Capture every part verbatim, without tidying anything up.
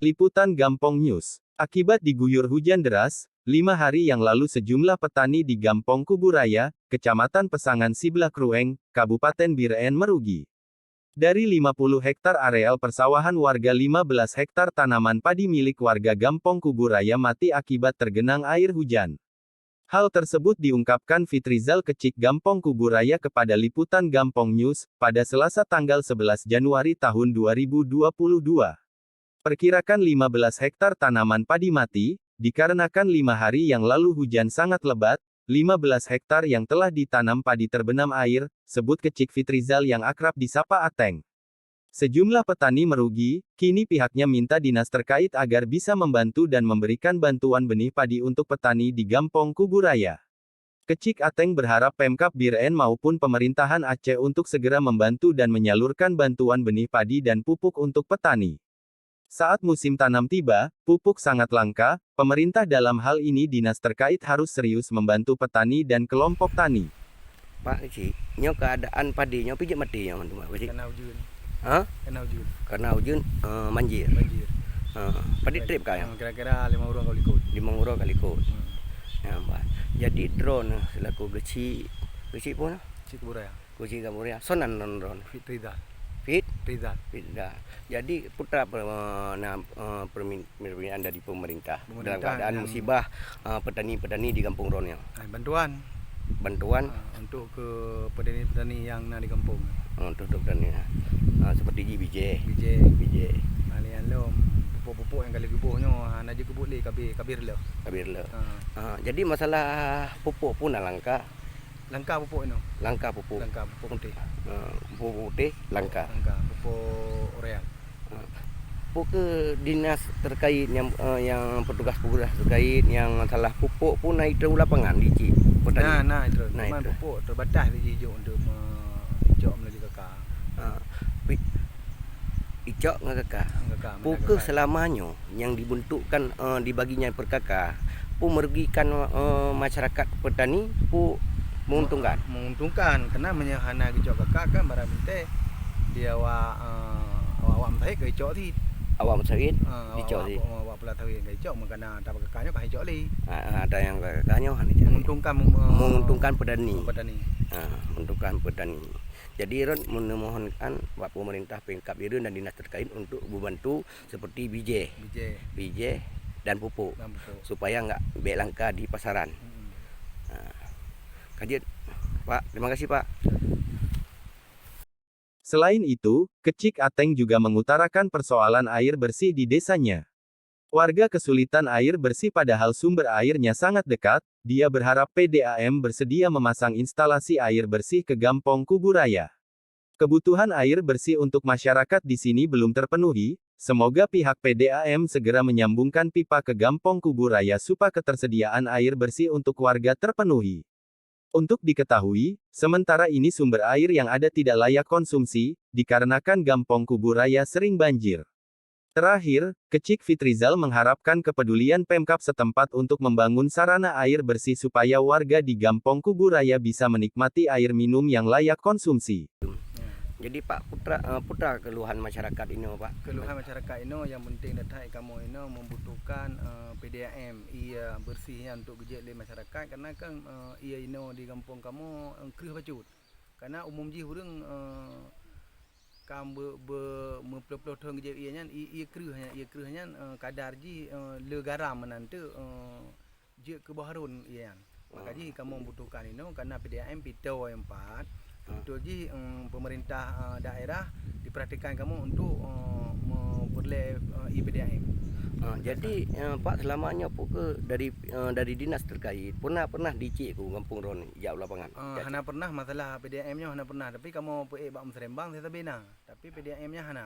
Liputan Gampong News. Akibat diguyur hujan deras, lima hari yang lalu sejumlah petani di Gampong Kuburaya, Kecamatan Pesangan Siblah Krueng, Kabupaten Bireuen merugi. Dari lima puluh hektar areal persawahan warga, lima belas hektar tanaman padi milik warga Gampong Kuburaya mati akibat tergenang air hujan. Hal tersebut diungkapkan Fitrizal, Kecik Gampong Kuburaya, kepada Liputan Gampong News pada Selasa tanggal sebelas Januari tahun dua ribu dua puluh dua. Perkirakan lima belas hektar tanaman padi mati, dikarenakan lima hari yang lalu hujan sangat lebat, lima belas hektar yang telah ditanam padi terbenam air, sebut Kecik Fitrizal yang akrab disapa Ateng. Sejumlah petani merugi, kini pihaknya minta dinas terkait agar bisa membantu dan memberikan bantuan benih padi untuk petani di Gampong Kuburaya. Kecik Ateng berharap Pemkab Bireuen maupun pemerintahan Aceh untuk segera membantu dan menyalurkan bantuan benih padi dan pupuk untuk petani. Saat musim tanam tiba, pupuk sangat langka, pemerintah, dalam hal ini dinas terkait, harus serius membantu petani dan kelompok tani. Pak Kecik, nyoe keadaan padi nyoe pijit mati nyoe, Pak Kecik? Karena ujeuen. Ha? Karena ujeuen. Karena ujeuen, eh, banjir. Banjir. Ha, padi trép ka nyoe? Kira-kira limong uroe ka likot. Limong uroe ka likot. Hmm. Ya, Pak. Jadi droeneuh selaku Kecik, Kecik peue? Kecik Kuburaya. Kecik Kuburaya. Soe nan droeneuh? Fit Rizal. Fit? Rizal. Fit Rizal. Jadi, peue teuma, eh, na, eh, permin-, permintaan dari pemerintah dalam keadaan musibah, eh, petani-petani di gampông droeneuh? Ah, bantuan. Bantuan? Ah, untuk ke petani-petani yang na di gampông. Oh, untuk, untuk petani, ya. Ah, seperti ji bijéh. Bijéh. Bijéh. Ah, nyan lom, pupuk-pupuk nyang ka lheueh geuboh nyoe, ah, hana jeuet geubuet lé, ka abéh, ka abéh reuloh. Ka abéh reuloh. Ah. Ah, jadi masalah pupuk pun dah langka. Langka pupuk inoe. Langka pupuk. Langka pupuk putéh. Eh, pupuk putéh, langka. Langka, pupuk urea. Eh, peue keuh dinas terkait nyang, eh, nyang petugas-petugas terkait nyang masalah pupuk pun na itrön u lapangan di cik petani? Na, na itrön. Na itrön. Cuman pupuk terbatas di jih jok untuk me-, icok meulalu kaka. Ah, pi-, icok ngon kaka. Ngon kaka, peue keuh selama nyoe nyang dibentukkan, eh, dibagi nyan per kaka, peue merugikan, eh, masyarakat petani, peue menguntungkan? Menguntungkan, karena meunyoe hana geucok kaka kan barang binteh di awak, eh, awak-awak meusawit ka icok cit. Awak meusawit dicok cit. Eh, awak, awak pula sawit ka icok, meukareuna ata kaka nyoe ka icok lé. Ah, ah, ata nyang kaka nyoe hana icok lé. Menguntungkan, eh, menguntungkan petani. Petani. Ah, menguntungkan petani. Jadi, Ron memohonkan bak pemerintah Pemkab Bireuen dan dinas terkait untuk membantu seperti bijéh. Bijéh. Bijéh dan pupuk. Dan pupuk. Supaya enggak bèk langka di pasaran. Hmm. Nah, ka jeuet, Pak. Terima kasih, Pak. Selain itu, Kecik Ateng juga mengutarakan persoalan air bersih di desanya. Warga kesulitan air bersih padahal sumber airnya sangat dekat, dia berharap P D A M bersedia memasang instalasi air bersih ke Gampong Kuburaya. Kebutuhan air bersih untuk masyarakat di sini belum terpenuhi, semoga pihak P D A M segera menyambungkan pipa ke Gampong Kuburaya supaya ketersediaan air bersih untuk warga terpenuhi. Untuk diketahui, sementara ini sumber air yang ada tidak layak konsumsi, dikarenakan Gampong Kuburaya sering banjir. Terakhir, Kecik Fitrizal mengharapkan kepedulian Pemkab setempat untuk membangun sarana air bersih supaya warga di Gampong Kuburaya bisa menikmati air minum yang layak konsumsi. Jadi, Pak, peue teuma, eh, peue teuma keluhan masyarakat inoe, Pak? Keluhan masyarakat inoe, yang penting that kamoe inoe membutuhkan, eh, P D A M, ié bersih nyan untuk geujok lé masyarakat, karena kan, eh, ié inoe di gampông kamoe, eh, kreueh bacut. Karena umum jih ureuëng, eh, ka be-, be-, meuploh-ploh thon geujép ié nyan, i-, ié kreueh nyan, ié kreueh nyan, eh, kadar jih, eh, le garam meunan teuk, eh, jeuet keu boh harun ié nyan. Maka jih kamoe membutuhkan inoe karena P D A M pitoe empat. Betul jih, em, pemerintah, eh, daerah diperhatikan kamoe untuk, eh, mempeureulée, eh, i P D A M. Ah, jadi, eh, Pak, selama nyoe peue keuh dari, eh, dari dinas terkait pernah, pernah dicek ku gampông droeneuh jak u lapangan? Eh, hana pernah masalah P D A M nyoe hana pernah, tapi kamoe peuék bak Musrembang sabe-sabe na, tapi P D A M nyan hana.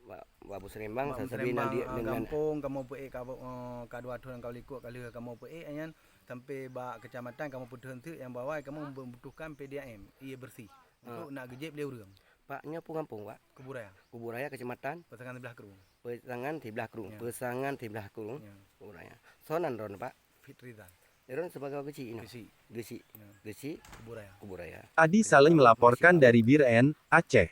Bak, bak Musrembang sabe-sabe na di, eh, gampông kamoe peuék ka, eh, ka dua thon ka likot ka lheueh kamoe peuék nyan sampai bak kecamatan kamoe peuthon teuk nyang bahwa kamoe membutuhkan P D A M, ié bersih, untuk nak geujép lé ureuëng. Pak, nyoe peue gampông, Pak? Kuburaya. Kuburaya, kecamatan? Pesangan Siblah Krueng. Pesangan Siblah Krueng. Ya. Pesangan Siblah Krueng. Ya. Kuburaya. Soe nan droeneuh, Pak? Fitrizal. Droeneuh sibagoe Geuchik inoe? Geuchik. Geuchik. Ya. Geuchik. Kuburaya. Kuburaya. Adi Salim melaporkan dari Bireuen, Aceh.